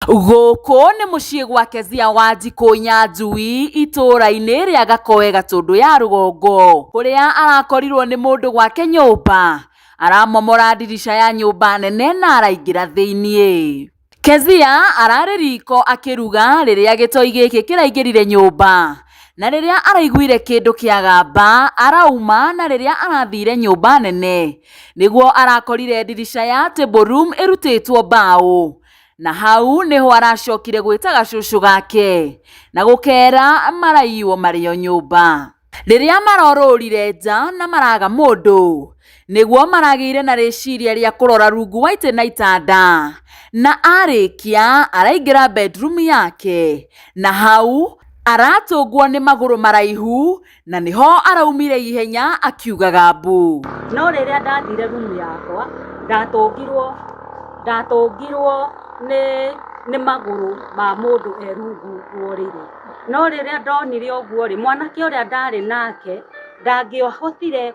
Gũkũ nĩ mũciĩ gwa Kezia Wanjikũ Nyanjui itũũra-inĩ rĩa Gakoe Gatũndũ ya rũgongo kũrĩa arakorirwo nĩ mũndũ gwake nyũmba aramomora ndirica ya nyũmba nene na araingĩra thĩiniĩ. Kezia ararĩ riko akĩruga rĩrĩa gĩtoi gĩkĩ kĩraingĩrire nyũmba na rĩrĩa araiguire kĩndũ kĩagamba arauma na rĩrĩa arathire nyũmba nene nĩguo arakorire ndirica ya table room ĩrutĩtwo mbaũ na hau nĩho aracokire gwĩta gacũcũ gake na gũkera maraiywo marĩ o nyũmba. Rĩrĩa marorũrire nja na maraga mũndũ nĩguo maragĩire na rĩciria rĩa kũrora rungu wa itĩ na itanda na arĩkia araingĩra bedroom yake na hau aratũngwo nĩ magũrũ maraihu na nĩho araumire ihenya akiugaga mbu. No rĩrĩa ndathire rumu yakwa ndatũngirwo ndatũngirwo nĩ nĩ magũrũ ma mũndũ e rungu rwa ũrĩrĩ. No rĩrĩa ndonire ũguo rĩ, mwanake ũrĩa ndarĩ nake ndangĩahotire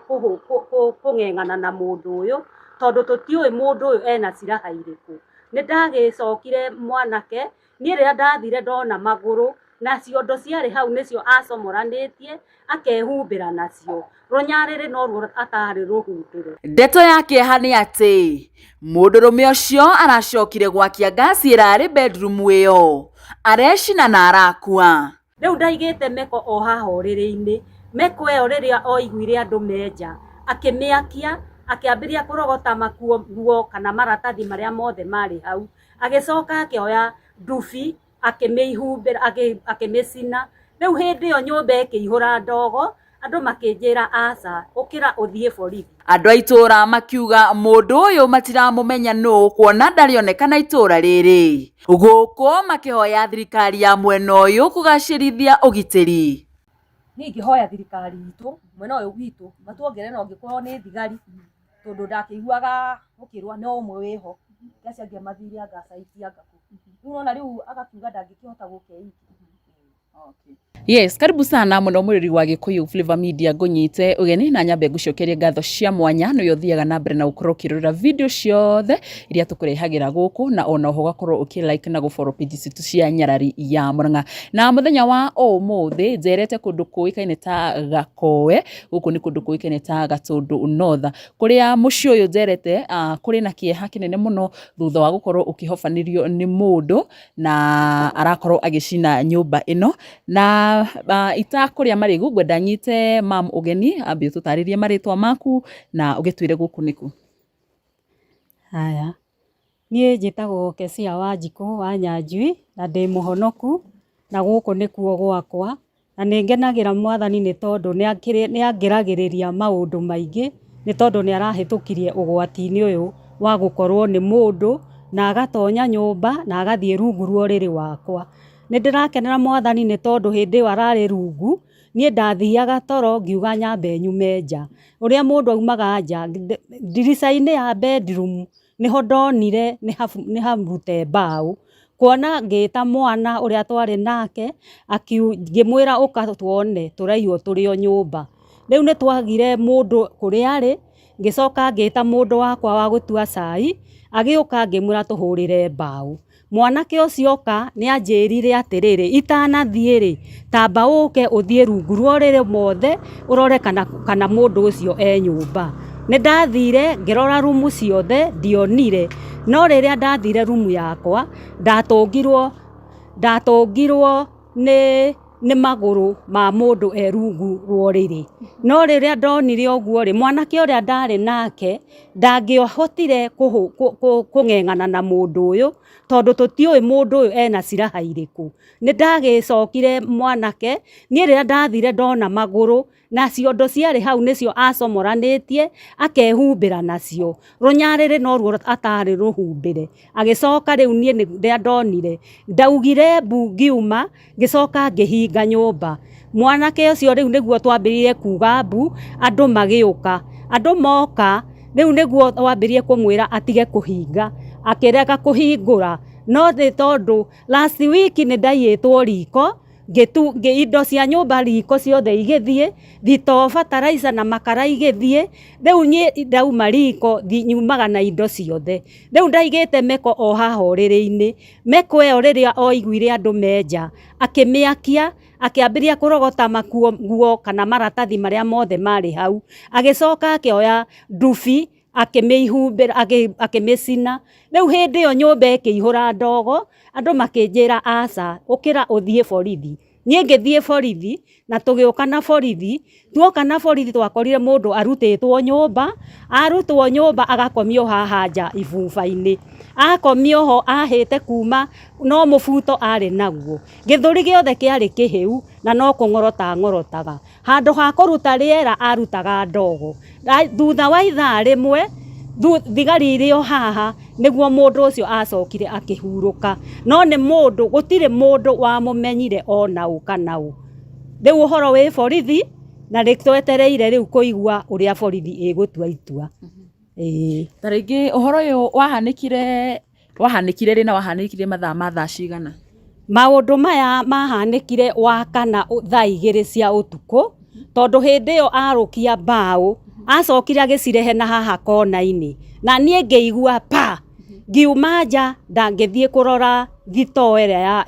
kũng'eng'ana na mũndũ ũyũ tondũ tũtiũĩ mũndũ ũyũ ena silaha irĩkũ. Nĩ ndagĩcokire mwanake, niĩ rĩrĩa ndathire ndona magũrũ na ciondo ciarĩ hau nĩcio acomoranĩtie akehumbĩra nacio. Rũnyarĩrĩ noruo atarĩ rũhumbĩre. Ndeto ya kĩeha nĩ atĩ mũndũrũme ũcio aracokire gwakia ngasi ĩrarĩ bedroom ĩyo arecina na arakua. Rĩu ndaigĩte meko o haha ũrĩrĩ-inĩ, meko ĩyo rĩrĩa oiguire andũ me nja, akĩmĩakia, akĩambĩrĩria kũrogota makuo nguo kana maratathi marĩa mothe marĩ hau, agĩcoka akĩoya ndubi akĩmĩhumbĩra akĩmĩcina. Rĩu hĩndĩ ĩyo nyũmba ĩkĩihũra ndogo, andũ makĩnjĩra aca, ũkĩra ũthiĩ borithi. Andũ a itũũra makiuga mũndũ ũyũ matiramũmenya nũ kuona ndarĩonekana itũũra rĩrĩ. Gũkũ makĩhoya thirikari ya mwena ũyũ kũgacĩrithia ũgitĩri. Niĩ ingĩhoya thirikari itũ mwena ũyũ witũ matuongerere na ũngĩkorwo nĩ thigari tondũ ndakĩiguaga gũkĩrwo no ũmwe wĩho nĩ acio angĩ mathire anga caiti anga kũ. Rĩu nona rĩu agakiuga ndangĩkĩhota gũka e iki. Yes, karibu sana muno mwirori wa Gikuyu Flavor Media ngunyite ugeni na nyambe ngucokerie ngatho cia mwanya nĩwe ũthiaga na mbere na gũkorwo ũkĩrorera video ciothe iria tũkũrehagĩra gũkũ na ona oho ũgakorwo ũkĩ like na gũ follow page citũ cia Nyarari ya Murang'a. Na mũthenya wa ũmũthĩ njerete kũndũ kũĩkaine ta Gakoe, gũkũ nĩ kũndũ kũĩkaine ta Gatũndũ North, kũrĩa mũciĩ ũyũ njerete kũrĩ na kĩeha kĩnene mũno thutha wa gũkorwo ũkĩhobanĩrio nĩ mũndũ na arakorwo agĩcina nyũmba ĩno na itakũrĩa marĩgu ngwenda nyite mam ũgeni ambe ũtũtarĩrie marĩtwa maku na ũgĩtwĩre gũkũ nĩkũ. Haya, niĩ njĩtagwo Kesia Wanjikũ wa Nyanjui na ndĩ mũhonoku na gũkũ nĩkuo gwakwa na nĩ ngenagĩra mwathani nĩ tondũ nĩ angĩragĩrĩria maũndũ maingĩ nĩ tondũ nĩ arahĩtũkirie ũgwati-inĩ ũyũ wa gũkorwo nĩ mũndũ na agatonya nyũmba na agathiĩ rungu rwa ũrĩrĩ wakwa. Nĩ ndĩrakenera mwathani nĩ tondũ hĩndĩ ĩyo ararĩ rungu, niĩ ndathiaga toro ngiuga nyambe nyume nja. Ũrĩa mũndũ aumaga nja, ndirica-inĩ ya bedroom nĩho ndonire nĩ harute mbaũ. Kuona ngĩta mwana ũrĩa twarĩ nake, ngĩmwĩra ũka tuone tũraiywo tũrĩ o nyũmba. Rĩu nĩ twagire mũndũ kũrĩa arĩ, ngĩcoka ngĩta mũndũ wakwa wa gũtua cai, agĩũka ngĩmwĩra tũhũrĩre mbaũ. Mwanake ũcio oka nĩ anjĩrire atĩrĩrĩ, itanathiĩ rĩ, tamba ũke ũthiĩ rungu rwa ũrĩrĩ mothe ũrore kana mũndũ ũcio e nyũmba. Nĩ ndathire ngĩrora rumu ciothe ndionire, no rĩrĩa ndathire rumu yakwa ndatũngirwo ndatũngirwo nĩ nĩ magũrũ ma mũndũ e rungu rwa ũrĩrĩ. No rĩrĩa ndonire ũguo rĩ, mwanake ũrĩa ndarĩ nake ndangĩahotire kũng'eng'ana na mũndũ ũyũ tondũ tũtiũĩ mũndũ ũyũ ena silaha irĩkũ. Nĩ ndagĩcokire mwanake, niĩ rĩrĩa ndathire ndona magũrũ na ciondo ciarĩ hau nĩcio acomoranĩtie akehumbĩra nacio. Rũnyarĩrĩ noruo atarĩ rũhumbĩre. Agĩcoka rĩu niĩ rĩrĩa ndonire, ndaugire mbu ngiuma, ngĩcoka ngĩhinga nyũmba. Mwanake ũcio rĩu nĩguo twambĩrĩirie kuga mbu, andũ magĩũka. Andũ moka, rĩu nĩguo twambĩrĩirie kũmwĩra atige kũhinga, akĩrega kũhingũra. No nĩ tondũ last week nĩ ndaiyĩtwo riko, Indo cia nyũmba riko ciothe igĩthiĩ, thitoo fertilizer na makara igĩthiĩ. Rĩu niĩ ndauma riko nyumaga na indo ciothe. Rĩu ndaigĩte meko o haha ũrĩrĩ-inĩ. Meko ĩyo rĩrĩa oiguire andũ me nja, akĩmĩakia, akĩambĩrĩria kũrogota makuo nguo kana maratathi marĩa mothe marĩ hau. Agĩcoka akĩoya ndubi akĩmĩhumbĩra, akĩmĩcina. Rĩu hĩndĩ ĩyo nyũmba ĩkĩihũra ndogo, andũ makĩnjĩra aca, ũkĩra ũthiĩ borithi. Niĩ ngĩthiĩ borithi, na tũgĩũka na borithi. Tuoka na borithi twakorire mũndũ arutĩtwo nyũmba, arutwo nyũmba agakomio haha nja ibuba-inĩ. Akomio ho ahĩte kuma no mũbuto arĩ naguo. Gĩthũri gĩothe kĩarĩ kĩhĩu na no kũng'orota ang'orotaga. Handũ ha kũruta rĩera arutaga ndogo. Thutha wa ithaa rĩmwe, thigari irĩ o haha nĩguo mũndũ ũcio acokire akĩhurũka. No nĩ mũndũ, gũtirĩ mũndũ wamũmenyire ona ũ kana ũ. Rĩu ũhoro wĩ borithi na nĩ twetereire rĩu kũigua ũrĩa borithi ĩgũtua itua. Ĩĩ. Ta rĩngĩ ũhoro ũyũ wahanĩkire rĩ na wahanĩkire mathaa ma thaa cigana? Maũndũ maya mahanĩkire wakana thaa 2 cia ũtukũ, tondũ hĩndĩ ĩyo arũkia mbaũ, acokire agĩcirehe na haha kona-inĩ. Na niĩ ngĩigua pa, ngiuma nja ngĩthiĩ kũrora thitoo ĩrĩa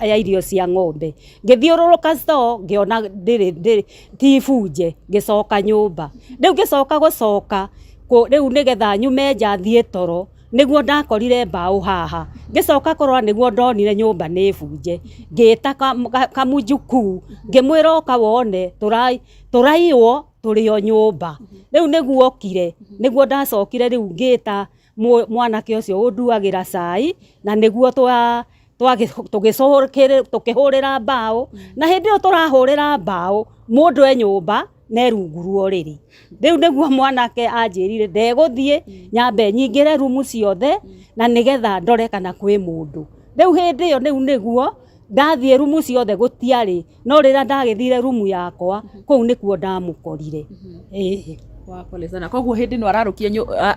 ya irio cia ng'ombe. Ngĩthiũrũrũka store ngĩona ndĩrĩ ti bunje, ngĩcoka nyũmba. Rĩu ngĩcoka gũcoka, rĩu nĩgetha nyume nja thiĩ toro, nĩguo ndakorire mbaũ haha. Ngĩcoka kũrora nĩguo ndonire nyũmba nĩ bunje. Ngĩta kamũjukuu, ngĩmwĩra ũka wone tũraiywo tũrĩ o nyũmba. Rĩu nĩguo okire, nĩguo ndacokire rĩu ngĩta mwanake ũcio ũnduagĩra cai, na nĩguo tũkĩhũrĩra mbaũ. Na hĩndĩ ĩyo tũrahũrĩra mbaũ, mũndũ e nyũmba na e rungu rwa ũrĩrĩ. Rĩu nĩguo mwanake anjĩrire ndegũthiĩ, nyambe nyingĩre rumu ciothe na nĩgetha ndore kana kwĩ mũndũ. Rĩu hĩndĩ ĩyo rĩu nĩguo ndathiĩ rumu ciothe gũtiarĩ, no rĩrĩa ndagĩthire rumu yakwa, kũu nĩkuo ndamũkorire. Ĩĩ. Wa pole sana. Koguo hĩndĩ ĩno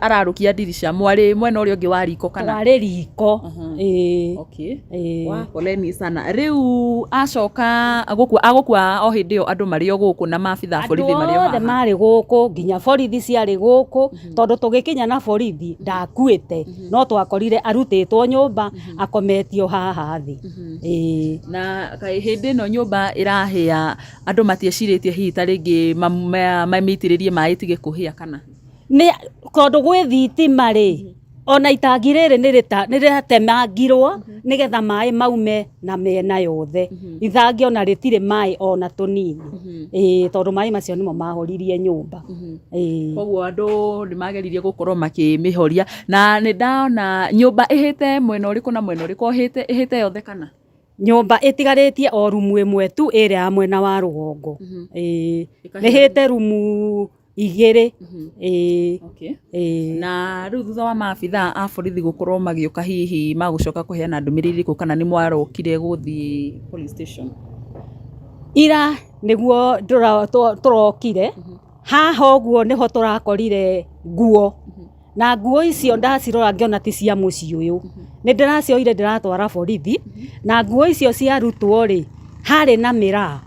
ararũkia ndirica mwarĩ mwena ũrĩa ũngĩ wa riko kana? Twarĩ riko. Ĩĩ. Okay. Ĩĩ. Wa poleni sana. Rĩu acoka agũkua o hĩndĩ ĩyo andũ marĩ o gũkũ na maabitha a borithi marĩ o Andũ othe haha. marĩ gũkũ, nginya borithi ciarĩ gũkũ, tondũ tũgĩkinya na borithi ndakuĩte, no twakorire arutĩtwo nyũmba, akometio haha thĩ. Ĩĩ. Na kaĩ hĩndĩ ĩno nyũmba ĩrahĩa andũ matiecirĩtie hihi ta rĩngĩ mamĩitĩrĩrie maĩ ĩtige kũhĩa kana? Nĩ tondũ gwĩ thitima rĩ, ona itangi rĩrĩ nĩ rĩatemangirwo nĩgetha maĩ maume na mĩena yothe. Itangi ona rĩtirĩ maĩ ona tũnini. Ĩĩ, tondũ maĩ macio nĩmo mahoririe nyũmba. Ĩĩ. Koguo andũ nĩ mageririe gũkorwo makĩmĩhoria. Na nĩ ndona nyũmba ĩhĩte mwena ũrĩkũ na mwena ũrĩkũ, ĩhĩte yothe kana? Nyũmba ĩtigarĩtie o rumu ĩmwe tu ĩrĩa ya mwena wa rũgongo. Ĩĩ. Ĩhĩte rumu 2. Ĩĩ. Okay. Ĩĩ. Na rĩu thutha wa maabitha a borithi gũkorwo magĩũka hihi magũcoka kũheana ndũmĩrĩri ĩrĩkũ kana nĩ mwarokire gũthiĩ police station? Ira nĩguo tũrokire. Haha ũguo nĩho tũrakorire nguo. Na nguo icio ndacirora ngĩona ti cia mũciĩ ũyũ. Nĩ ndĩracioire ndĩratwara borithi, na nguo icio ciarutwo rĩ, harĩ na mĩraa,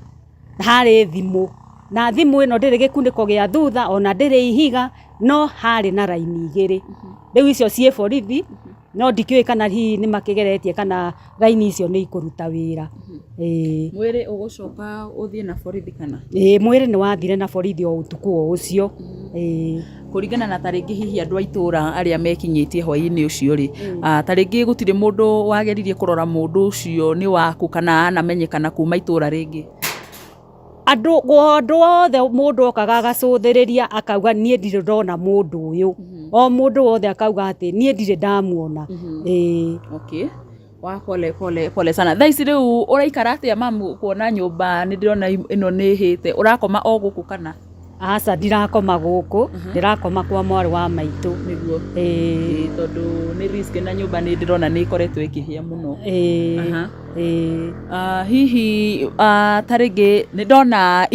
harĩ thimũ. Na thimũ ĩno ndĩrĩ gĩkunĩko gĩa thutha ona ndĩrĩ ihiga, no harĩ na raini 2. Rĩu icio ciĩ borithi, no ndikĩũĩ kana hihi nĩ makĩgeretie kana raini icio nĩ ikũruta wĩra. Ĩĩ. Mwĩrĩ ũgũcoka ũthiĩ na borithi kana? Ĩĩ, mwĩrĩ nĩ wathire na borithi o ũtukũ o ũcio. Ĩĩ. Kũringana na tarĩngĩ hihi andũ a itũũra arĩa mekinyĩtie hwaĩ-inĩ ũcio rĩ, tarĩngĩ gũtirĩ mũndũ wageririe kũrora mũndũ ũcio nĩ waku kana anamenyekana kuma itũũra rĩngĩ? Andũ othe mũndũ okaga agacũthĩrĩria akauga niĩ ndirĩ ndona mũndũ ũyũ. O mũndũ wothe akauga atĩ niĩ ndirĩ ndamuona. Ĩĩ. Okay. Wa pole pole pole sana. Thaa ici rĩu ũraikara atĩa mamu kuona nyũmba nĩ ndĩrona ĩno nĩ ĩhĩte, ũrakoma o gũkũ kana? Aca ndirakoma gũkũ, ndĩrakoma kwa mwarĩ wa maitũ. Nĩguo. Ĩĩ. Ĩĩ, tondũ nĩ risk na nyũmba nĩ ndĩrona nĩ ĩkoretwo ĩkĩhĩa mũno. Ĩĩ. Aha. Ĩĩ. Hihi ta rĩngĩ nĩ ndona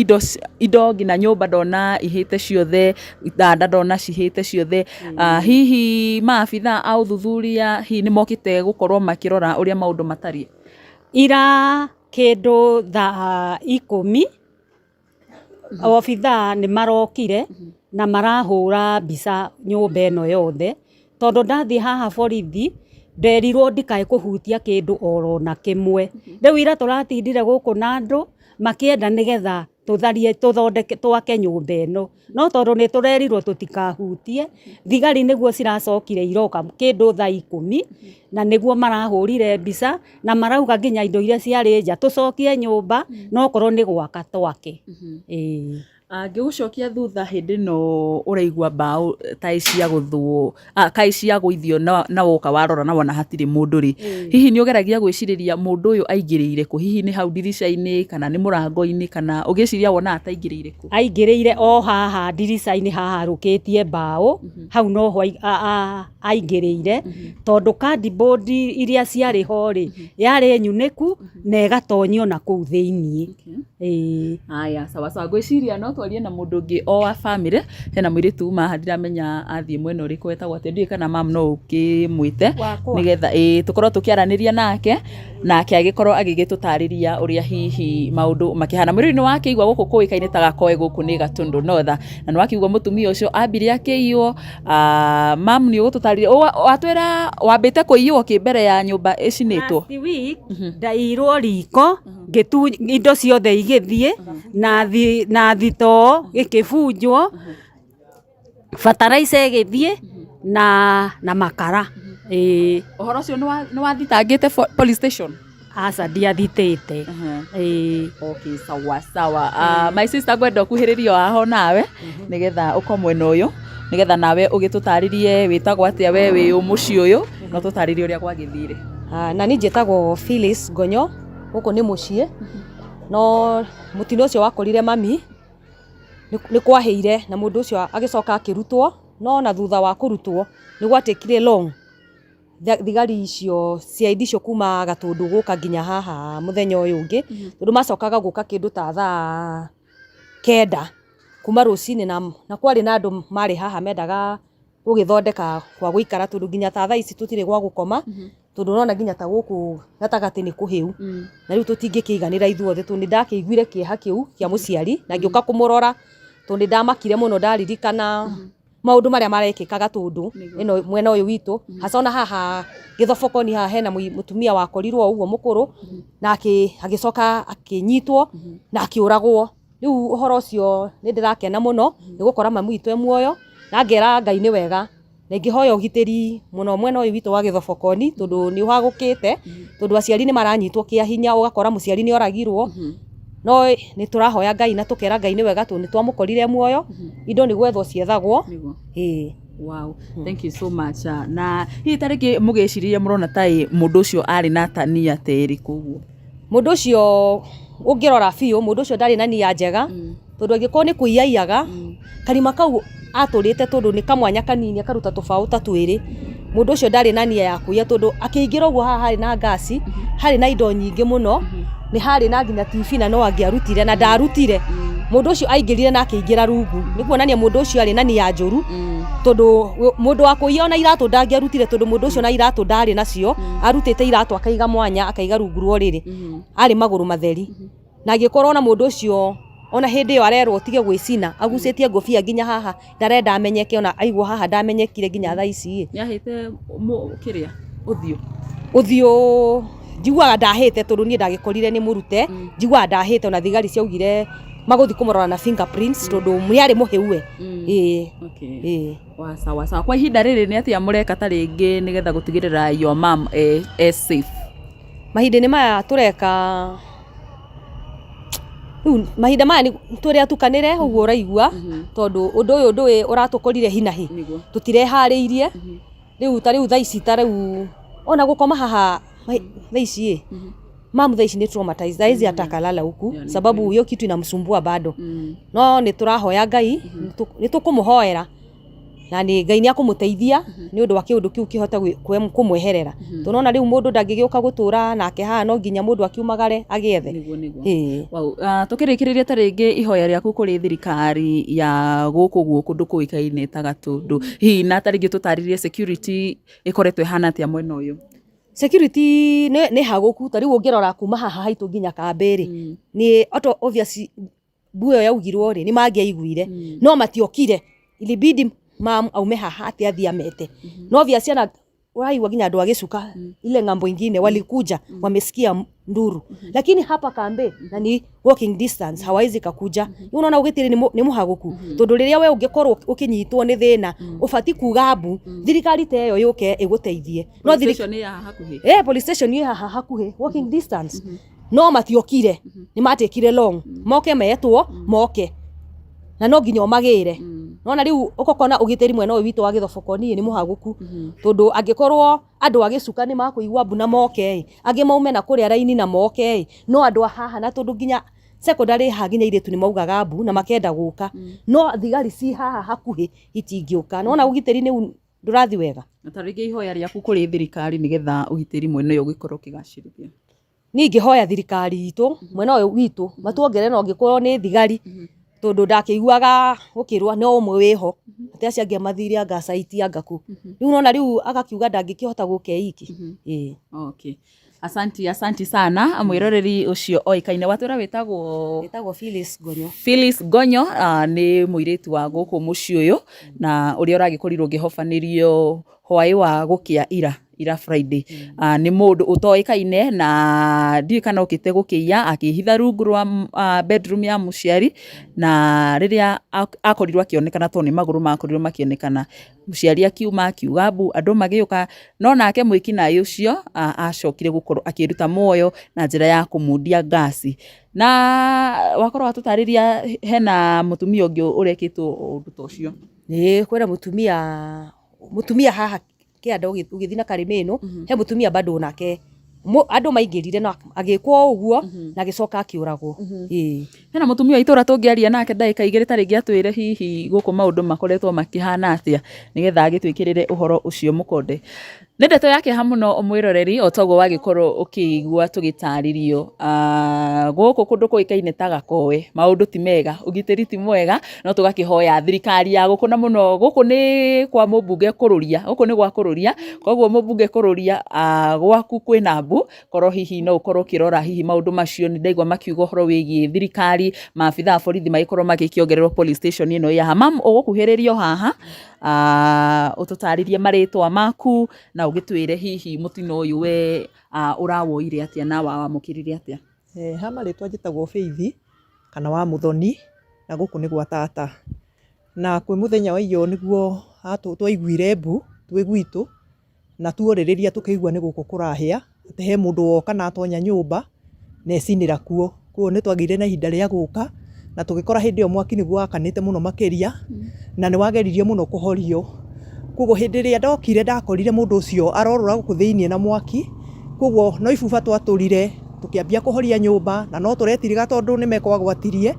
indo nginya nyũmba ndona ihĩte ciothe, itanda ndona cihĩte ciothe. Hihi maabitha a ũthuthuria hihi nĩ mokĩte gũkorwo makĩrora ũrĩa maũndũ matariĩ? Ira Kĩndũ thaa 10 obithaa nĩ marokire na marahũra mbica nyũmba ĩno yothe, tondũ ndathiĩ haha borithi nderirwo ndikae kũhutia kĩndũ oro na kĩmwe. Rĩu ira tũratindire gũkũ na andũ makĩenda nĩgetha tũtharie tũthondeke twake nyũmba ĩno, no tondũ nĩ tũrerirwo tũtikahutie, thigari nĩguo ciracokire iroka kĩndũ thaa 10 na nĩguo marahũrire mbica na marauga nginya indo iria ciarĩ nja tũcokie nyũmba nokorwo nĩ gwaka twake. Ĩĩ. Ngĩgũcokia thutha hĩndĩ ĩno ũraigua mbaũ ta ciagũthwo, kaĩ ciagũithio na woka warora na wona hatirĩ mũndũ rĩ, hihi nĩ ũgeragia gwĩcirĩria mũndũ ũyũ aingĩrĩire kũ? Hihi nĩ hau ndirica-inĩ kana nĩ mũrango-inĩ kana ũgĩciria wonaga ta aingĩrĩire kũ? Aingĩrĩire o haha ndirica-inĩ haha arũkĩtie mbaũ, hau noho aingĩrĩire, tondũ cardboard iria ciarĩ ho rĩ, yarĩ nyunĩku na ĩgatonyio na kũu thĩiniĩ. Ĩĩ. Haya, sawa sawa. Ngwĩciria no twarie na mũndũ ũngĩ o wa bamĩrĩ, hena mũirĩtu uma haha ndiramenya athiĩ mwena ũrĩkũ etagwo atĩa, ndiũĩ kana mam no ũkĩmwĩte nĩgetha ĩĩ tũkorwo tũkĩaranĩria nake, nake agĩkorwo agĩgĩtũtarĩria ũrĩa hihi maũndũ makĩhana. Mwĩrĩ nĩ wakĩigua gũkũ kũĩkaine ta Gakoe gũkũ nĩ Gatũndũ North, na nĩ wakĩigua mũtumia ũcio ambire akĩiywo. Mam nĩ ũgũtũtarĩria, watwĩra wambĩte kũiywo kĩ mbere ya nyũmba ĩcinĩtwo? Last week ndaiyirwo riko indo ciothe igĩthiĩ na thitoo ĩkĩbunjwo, bataraitha ĩgĩthiĩ na makara. Ĩĩ. Ũhoro ũcio nĩ wathitangĩte police station? Aca ndiathitĩte. Ĩĩ. Okay, sawa sawa. My sister ngwenda ũkuhĩrĩrie o haha nawe nĩgetha ũko mwena ũyũ nĩgetha nawe ũgĩtũtarĩrie wĩtagwo atĩa we wĩ mũciĩ ũyũ na ũtũtarĩrie ũrĩa gwagĩthire. Na niĩ njĩtagwo Phyllis Ngonyo, gũkũ nĩ mũciĩ, no mũtino ũcio wakorire mami nĩ kwahĩire na mũndũ ũcio agĩcoka akĩrutwo, no ona thutha wa kũrutwo nĩ gwatĩkire long thigari icio CID icio kuma Gatũndũ gũka nginya haha mũthenya ũyũ ũngĩ, tondũ macokaga gũka kĩndũ ta thaa 9 kuma rũcinĩ, na kwarĩ na andũ marĩ haha mendaga gũgĩthondeka gwa gũikara, tondũ nginya ta thaa ici tũtirĩ gwa gũkoma, tondũ ũrona nginya ta gũkũ gatagatĩ nĩ kũhĩu, na rĩu tũtingĩkĩiganĩra ithuothe, tondũ nĩ ndakĩiguire kĩeha kĩu kĩa mũciari na ngĩũka kũmũrora, tondũ nĩ ndamakire mũno ndaririkana maũndũ marĩa marekĩka Gatũndũ ĩno mwena ũyũ witũ, hasa ona haha Gĩthobokoni haha hena mũtumia wakorirwo ũguo mũkũrũ na agĩcoka akĩnyitwo na akĩũragwo. Rĩu ũhoro ũcio nĩ ndĩrakena mũno nĩ gũkora mami witũ e muoyo, na ngera Ngai nĩ wega, na ingĩhoya ũgitĩri mũno mwena ũyũ witũ wa Gĩthobokoni, tondũ nĩ ũhagũkĩte, tondũ aciari nĩ maranyitwo kĩa hinya, ũgakora mũciari nĩ oragirwo, no nĩ tũrahoya Ngai na tũkera Ngai nĩ wega tondũ nĩ twamũkorire muoyo, indo nĩ gwethwo ciethagwo. Ĩĩ. Wow, thank you so much. Na hihi ta rĩngĩ mũgĩciririe mũrona ta mũndũ ũcio arĩ na tania ta ĩrĩkũ ũguo? Mũndũ ũcio ũngĩrora biũ, mũndũ ũcio ndarĩ na nia njega, tondũ angĩkorwo nĩ kũiyaiyaga, karima kau atũrĩte tondũ nĩ kamwanya kanini akaruta tũbaũ ta twĩrĩ, mũndũ ũcio ndarĩ na nia ya kũiya, tondũ akĩingĩra ũguo haha harĩ na ngasi, harĩ na indo nyingĩ mũno, nĩ harĩ na nginya TV na no angĩarutire na ndarutire. Mũndũ ũcio aingĩrire na akĩingĩra rungu, nĩ kuonania mũndũ ũcio arĩ na nia njũru, tondũ mũndũ wa kũiya ona iratũ ndangĩarutire, tondũ mũndũ ũcio ona iratũ ndarĩ nacio, arutĩte iratũ akaiga mwanya, akaiga rungu rwa ũrĩrĩ, arĩ magũrũ matheri. Na angĩkorwo ona mũndũ ũcio ona hĩndĩ ĩyo arerwo ũtige gwĩcina, agucĩtie ngũbia nginya haha, ndarenda amenyeke, ona aigwo haha ndamenyekire nginya thaa ici ĩ. Nĩahĩte kĩrĩa ũthiũ? Ũthiũ njiguaga ndahĩte, tondũ niĩ ndagĩkorire nĩ mũrute, njiguaga ndahĩte, ona thigari ciaugire magũthiĩ kũmũrora na fingerprints, tondũ nĩ arĩ mũhĩu we. Ĩĩ. Ĩĩ. Sawa sawa. Kwa ihinda rĩrĩ nĩ atĩa mũreka ta rĩngĩ nĩgetha gũtigĩrĩra your mom e safe? Mahinda-inĩ maya tũreka, rĩu mahinda maya tũrĩ atukanĩre ũguo ũraigua, tondũ ũndũ ũyũ ndũĩ ũratũkorire hi na hi, tũtireharĩirie. Rĩu ta rĩu thaa ici, ta rĩu ona gũkoma haha thaa ici ĩ, mamu thaa ici nĩ traumatized, thaa hizi atakalala huku sababu hiyo kitu inamsumbua bado. No nĩ tũrahoya Ngai, nĩ tũkũmũhoera na nĩ Ngai nĩ akũmũteithia nĩ ũndũ wa kĩũndũ kĩu kĩhote kũmweherera. Tondũ nĩwona rĩu mũndũ ndangĩgĩũka gũtũra nake haha, no nginya mũndũ akiumagare agĩethe. Ĩĩ. Tũkĩrĩkĩrĩria ta rĩngĩ ihoya rĩaku kũrĩ thirikari ya gũkũ ũguo kũndũ kũĩkaine ta Gatũndũ, hihi na ta rĩngĩ tũtarĩrie security ĩkoretwo ĩhana atĩa mwena ũyũ? Security nĩ hagũku, ta rĩu ũngĩrora kuma haha haitũ nginya kambĩ rĩ, nĩ oto obvious mbu ĩyo yaugirwo rĩ, nĩ mangĩaiguire, no matiokire. Ilibidi mam aume haha atĩ athiĩ amete. No obvious ciana ũraigua nginya andũ a gĩcuka ile ng'ambo ingine walikuja, wamesikia nduru, lakini hapa kambi na ni walking distance, hawawezi kakuja. Rĩu unaona ũgitĩri nĩ mũhagũku, tondũ rĩrĩa we ũngĩkorwo ũkĩnyitwo nĩ thĩna, ũbati kuga mbu, thirikari ta ĩyo yũke ĩgũteithie. No Police station nĩ ya hakuhĩ? Eh, police station ĩ haha hakuhĩ, walking distance, no matiokire. Nĩ matekire long moke, metwo moke na no nginya ũmagĩre. Nona rĩu ũgakona ũgitĩri mwena ũyũ witũ wa Gĩthoboko niĩ nĩ mũhagũku, tondũ angĩkorwo andũ a gĩcuka nĩ makũigua mbu na moke ĩ, angĩ maume na kũrĩa raini na moke ĩ, no andũ a haha, na tondũ nginya secondary haha nginya airĩtu nĩ maugaga mbu na makenda gũka, no thigari ci haha hakuhĩ itingĩũka. Nona ũgitĩri nĩ ndũrathi wega. Na ta rĩngĩ ihoya rĩaku kũrĩ thirikari nĩgetha ũgitĩri mwena ũyũ ũgĩkorwo ũkĩgacĩrithio? Niĩ ingĩhoya thirikari itũ mwena ũyũ witũ matuongerere no angĩkorwo nĩ thigari, tondũ ndakĩiguaga gũkĩrwo no ũmwe wĩho, atĩ acio angĩ mathire anga site anga kũ. Rĩu nona rĩu agakiuga ndangĩkĩhota gũka iki. Ĩĩ. Okay. Asanti, asanti sana. Mwĩroreri ũcio oĩkaine, watwĩra wĩtagwo? Ĩtagwo Phyllis Gonyo. Phyllis Gonyo, nĩ mũirĩtu wa gũkũ mũciĩ ũyũ na ũrĩa ũragĩkorirwo ũngĩhobanĩrio hwaĩ wa gũkĩa ira ira Friday, nĩ mũndũ ũtoĩkaine na ndiũĩ kana okĩte gũkĩiya, akĩhitha rungu rwa bedroom ya mũciari, na rĩrĩa akorirwo akĩonekana, tondũ nĩ magũrũ makorirwo makĩonekana, mũciari akiuma akiuga mbu, andũ magĩũka, no nake mwĩkinaĩ ũcio acokire gũkorwo akĩruta muoyo na njĩra ya kũmundia ngasi. Na wakorwo watũtarĩria hena mũtumia ũngĩ ũrekĩtwo ũndũ ta ũcio. Ĩĩ, kwĩna mũtumia haha kĩanda ũgĩthiĩ na karĩma ĩno, he mũtumia bado nake andũ maingĩrire na agĩkwo ũguo na agĩcoka akĩũragwo. Ĩĩ. Hena mũtumia wa itũra tũngĩaria nake ndagĩka 2 ta rĩngĩ atwĩre hihi gũkũ maũndũ makoretwo makĩhana atĩa, nĩgetha agĩtwĩkĩrĩre ũhoro ũcio mũkonde. Nĩ ndeto ya kĩeha mũno mwĩroreri, o toguo wagĩkorwo ũkĩigua tũgĩtarĩrio, gũkũ kũndũ kũĩkaine ta Gakoe maũndũ ti mega, ũgitĩri ti mwega, no tũgakĩhoya thirikari ya gũkũ, na mũno gũkũ nĩ kwa mũmbunge Kũrũria, gũkũ nĩ gwa Kũrũria, koguo mũmbunge Kũrũria, gwaku kwĩna mbu, korwo hihi no ũkorwo ũkĩrora hihi maũndũ macio. Nĩ ndaigua makiuga ũhoro wĩgiĩ thirikari, maabitha a borithi magĩkorwo magĩkĩongererwo police station ĩno ĩ haha. Mam, ũgũkuhĩrĩrio haha, ũtũtarĩrie marĩtwa maku na ũgĩtwĩre hihi mũtino ũyũ we ũrawoire atĩa na wawamũkĩrire atĩa? Ha marĩtwa njĩtagwo Faith kana wa Mũthoni, na gũkũ nĩ gwa tata. Na kwĩ mũthenya wa iyo nĩguo twaiguire mbu twĩ gwitũ, na tuorĩrĩria tũkĩigua nĩ gũkũ kũrahĩa, atĩ he mũndũ woka na atonya nyũmba na ecinĩra kuo. Koguo nĩ twagĩire na ihinda rĩa gũka na tũgĩkora hĩndĩ ĩyo mwaki nĩguo wakanĩte mũno makĩria, na nĩ wageririe mũno kũhorio. Koguo hĩndĩ ĩrĩa ndokire ndakorire mũndũ ũcio arorũra gũkũ thĩiniĩ na mwaki, koguo no ibuba twatũrire tũkĩambia kũhoria nyũmba, na no tũretiriga tondũ nĩ meko agwatirie,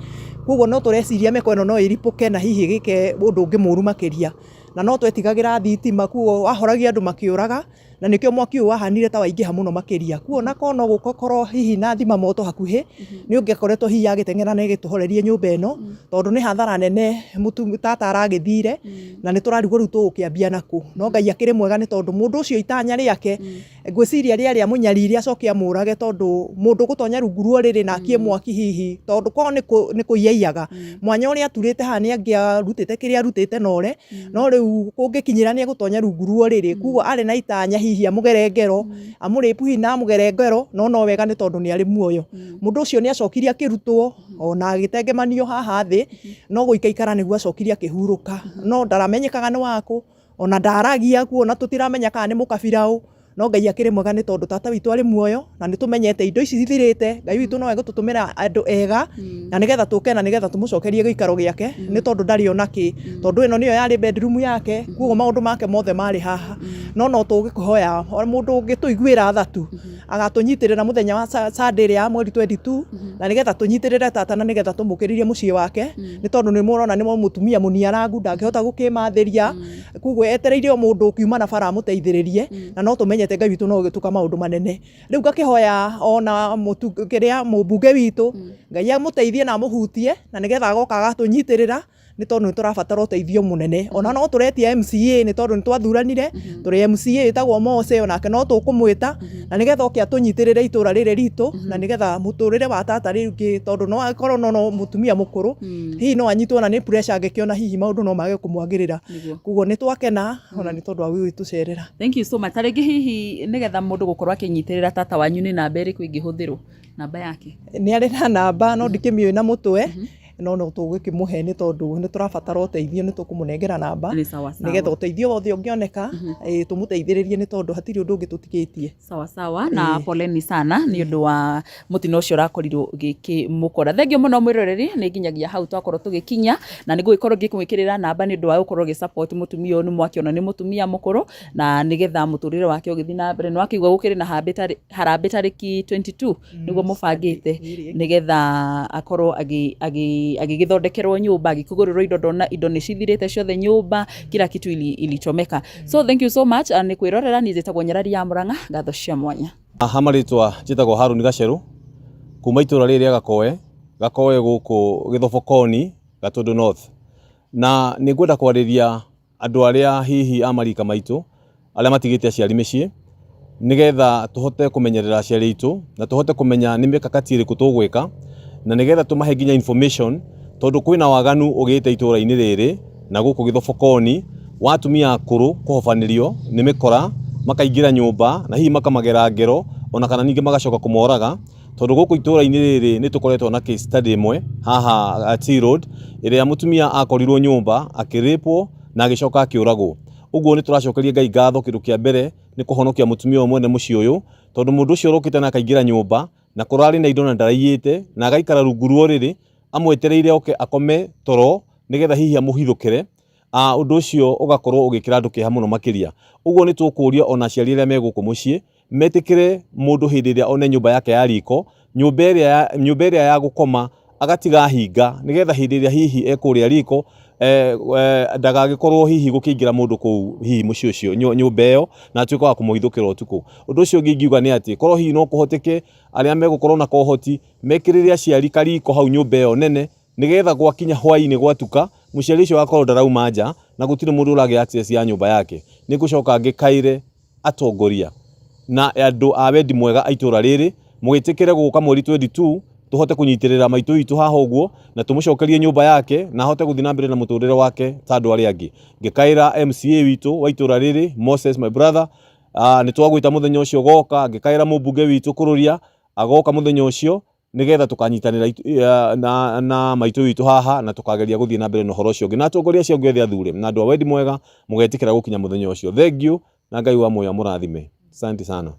koguo no tũreciria meko ĩno no ĩripũke na hihi ĩgĩke ũndũ ũngĩ mũru makĩria. Na no twetigagĩra thitima, koguo wahoragia andũ makĩũraga, na nĩkĩo mwaki ũyũ wahanire ta waingĩha mũno makĩria. Koguo onakorwo no gũkorwo hihi na thima moto hakuhĩ, nĩ ũngĩakoretwo hihi agĩteng'era na ĩgĩtũhorerie nyũmba ĩno, tondũ nĩ hathara nene tata aragĩthire, na nĩ tũrarigwo rĩu tũgũkĩambia nakũ. No Ngai akĩrĩ mwega, nĩ tondũ mũndũ ũcio itanya rĩake ngwĩciria rĩarĩ amũnyarire acoke amũrage, tondũ mũndũ ũgũtonya rungu rwa ũrĩrĩ na akie mwaki hihi, tondũ korwo nĩ kũiya aiyaga, mwanya ũrĩa aturĩte haha nĩ angĩarutĩte kĩrĩa arutĩte na ore, no rĩu kũngĩkinyĩra nĩ egũtonya rungu rwa ũrĩrĩ. Koguo arĩ na itanya hihi amũgere ngero, amũrĩpu hihi na amũgere ngero, no no wega nĩ tondũ nĩ arĩ muoyo. Mũndũ ũcio nĩ acokire akĩrutwo ona agĩtengemanio haha thĩ, no gũikaikara nĩguo acokire akĩhurũka, no ndaramenyekaga nĩ wakũ, ona ndaragia kuo, na tũtiramenya kana nĩ mũkabira ũ, no Ngai akĩrĩ mwega nĩ tondũ tata witũ arĩ muoyo, na nĩ tũmenyete indo ici ithirĩte, Ngai witũ no egũtũtũmĩra andũ ega na nĩgetha tũke na nĩgetha tũmũcokerie gĩikaro gĩake, nĩ tondũ ndarĩ ona kĩ, tondũ ĩno nĩyo yarĩ bedroom yake, koguo maũndũ make mothe marĩ haha. No tũgĩkũhoya mũndũ ũngĩtũiguĩra tha tu agatũnyitĩrĩra mũthenya wa Sunday ĩrĩa ya mweri 22, na nĩgetha tũnyitĩrĩre tata na nĩgetha tũmũkĩrĩrie mũciĩ wake, nĩ tondũ nĩ mũrona nĩ mũtumia mũniarangu, ndangĩhota gũkĩmathĩria, koguo etereire o mũndũ ũkiuma na bara amũteithĩrĩrie, na no tũmenyete Ngai witũ no ũgĩtũka maũndũ manene. Rĩu ngakĩhoya ona kĩrĩa mũmbunge witũ, Ngai amũteithie na amũhutie, na nĩgetha agoka agatũnyitĩrĩra. Nĩ tondũ nĩ tũrabatara ũteithio mũnene. Ona no tũretia MCA nĩ tondũ nĩ twathuranire, tũrĩ MCA wĩtagwo Mose onake no tũkũmwĩta na nĩgetha oke atũnyitĩrĩre itũra rĩrĩ ritũ na nĩgetha mũtũrĩre wa tata rĩngĩ tondũ no akorwo no mũtumia mũkũrũ, hihi no anyitwo ona nĩ pressure angĩkĩona hihi maũndũ no mage kũmwagĩrĩra. Koguo nĩ twakena ona nĩ tondũ wa gũgĩtũcerera. Thank you so much. Ta rĩngĩ hihi nĩgetha mũndũ gũkorwo akĩnyitĩrĩra tata wanyu nĩ namba ĩrĩkũ ĩngĩhũthĩrwo? Namba yake? Nĩ arĩ na namba no ndikĩmĩũĩ na mũtwe, no no tũgũkĩmũhe nĩ tondũ nĩ tũrabatara ũteithio nĩ tũkũmũnengera namba Nĩ sawa sawa. nĩgetha ũteithio wothe ũngĩoneka tũmũteithĩrĩrie nĩ tondũ hatirĩ ũndũ ũngĩ tũtigĩtie. Sawa sawa, na poleni sana nĩ ũndũ wa mũtino ũcio ũrakorirwo ũgĩkĩmũkora. Thengiũ mũno mwĩroreri, nĩ nginyagia hau twakorwo tũgĩkinya, na nĩ ngũgĩkorwo ngĩgwĩkĩrĩra namba nĩ ũndũ wa gũkorwo ũgĩ support mũtumia ũyũ, nĩ mwakĩona nĩ mũtumia mũkũrũ, na nĩgetha mũtũrĩre wake ũgĩthiĩ na mbere. Nĩ wakĩigua gũkĩrĩ na harambĩ tarĩki 22 nĩguo mũbangĩte, nĩgetha akorwo agĩgĩthondekerwo nyũmba, agĩkĩgũrĩrwo indo, ndona indo nĩ cithirĩte ciothe nyũmba, kila kitu ilichomeka. So thank you so much nĩ kwĩrorera. Niĩ njĩtagwo Nyarari ya Mũrang'a, ngatho cia mwanya. Ha marĩtwa njĩtagwo Harũni Gacerũ kuma itũra rĩrĩ rĩa Gakoe, Gakoe gũkũ Gĩthobokoni, Gatũndũ North. Na nĩ ngwenda kwarĩria andũ arĩa hihi a marika maitũ arĩa matigĩte aciari mĩciĩ, nĩgetha tũhote kũmenyerera aciari aitũ na tũhote kũmenya nĩ mĩkakati ĩrĩkũ tũgwĩka, na nĩgetha tũmahe nginya information, tondũ kwĩna waganu ũgĩte itũra-inĩ rĩrĩ na gũkũ Gĩthobokoni wa atumia akũrũ kũhobanĩrio nĩ mĩkora, makaingĩra nyũmba na hihi makamagera ngero ona kana ningĩ magacoka kũmoraga, tondũ gũkũ itũra-inĩ rĩrĩ nĩ tũkoretwo na case study ĩmwe haha T Road ĩrĩa mũtumia akorirwo nyũmba akĩrĩpwo na agĩcoka akĩũragwo. Ũguo nĩ tũracokeria Ngai ngatho kĩndũ kĩa mbere nĩ kũhonokia mũtumia ũyũ mwene mũciĩ ũyũ, tondũ mũndũ ũcio ũrokĩte na akaingĩra nyũmba na kũrarĩ na indo na ndaraiyĩte na agaikara rungu rwa ũrĩrĩ amwetereire oke akome toro nĩgetha hihi amũhithũkĩre. Ũndũ ũcio ũgakorwo ũgĩkĩra andũ kĩeha mũno makĩria. Ũguo nĩ tũkũria ona aciari arĩa me gũkũ mũciĩ metĩkĩre mũndũ hĩndĩ ĩrĩa one nyũmba yake ya riko, nyũmba ĩrĩa ya gũkoma agatiga hinga, nĩgetha hĩndĩ ĩrĩa hihi ekũrĩa riko ndagagĩkorwo hihi gũkĩingĩra mũndũ kũu hihi mũciĩ ũcio nyũmba ĩyo na atuĩke wa kũmũhithũkĩra ũtukũ. Ũndũ ũcio ũngĩ ingiuga nĩ atĩ korwo hihi no kũhoteke arĩa megũkorwo na kohoti mekĩrĩre aciari kariko hau nyũmba ĩyo nene, nĩgetha gwakinya hwaĩ-inĩ gwatuka mũciari ũcio agakorwo ndarauma nja na gũtirĩ mũndũ ũragĩa access ya nyũmba yake. Nĩ ngũcoka ngĩkaĩre atongoria na andũ a wendi mwega a itũra rĩrĩ mũgĩtĩkĩre gũka mweri 22 tũhote kũnyitĩrĩra maitũ witũ haha ũguo na tũmũcokerie nyũmba yake na ahote gũthiĩ na mbere na mũtũrĩre wake ta andũ arĩa angĩ. Ngĩkaĩra MCA witũ wa itũra rĩrĩ Moses my brother, nĩ twagwĩta mũthenya ũcio goka. Ngĩkaĩra mũmbunge witũ Kũrũria agoka mũthenya ũcio nĩgetha tũkanyitanĩra na maitũ witũ haha na tũkageria gũthiĩ na mbere na ũhoro ũcio ũngĩ, na atongoria acio angĩ othe athure na andũ a wendi mwega mũgetĩkĩra gũkinya mũthenya ũcio. Thank you na Ngai wa muoyo amũrathime. Asante sana.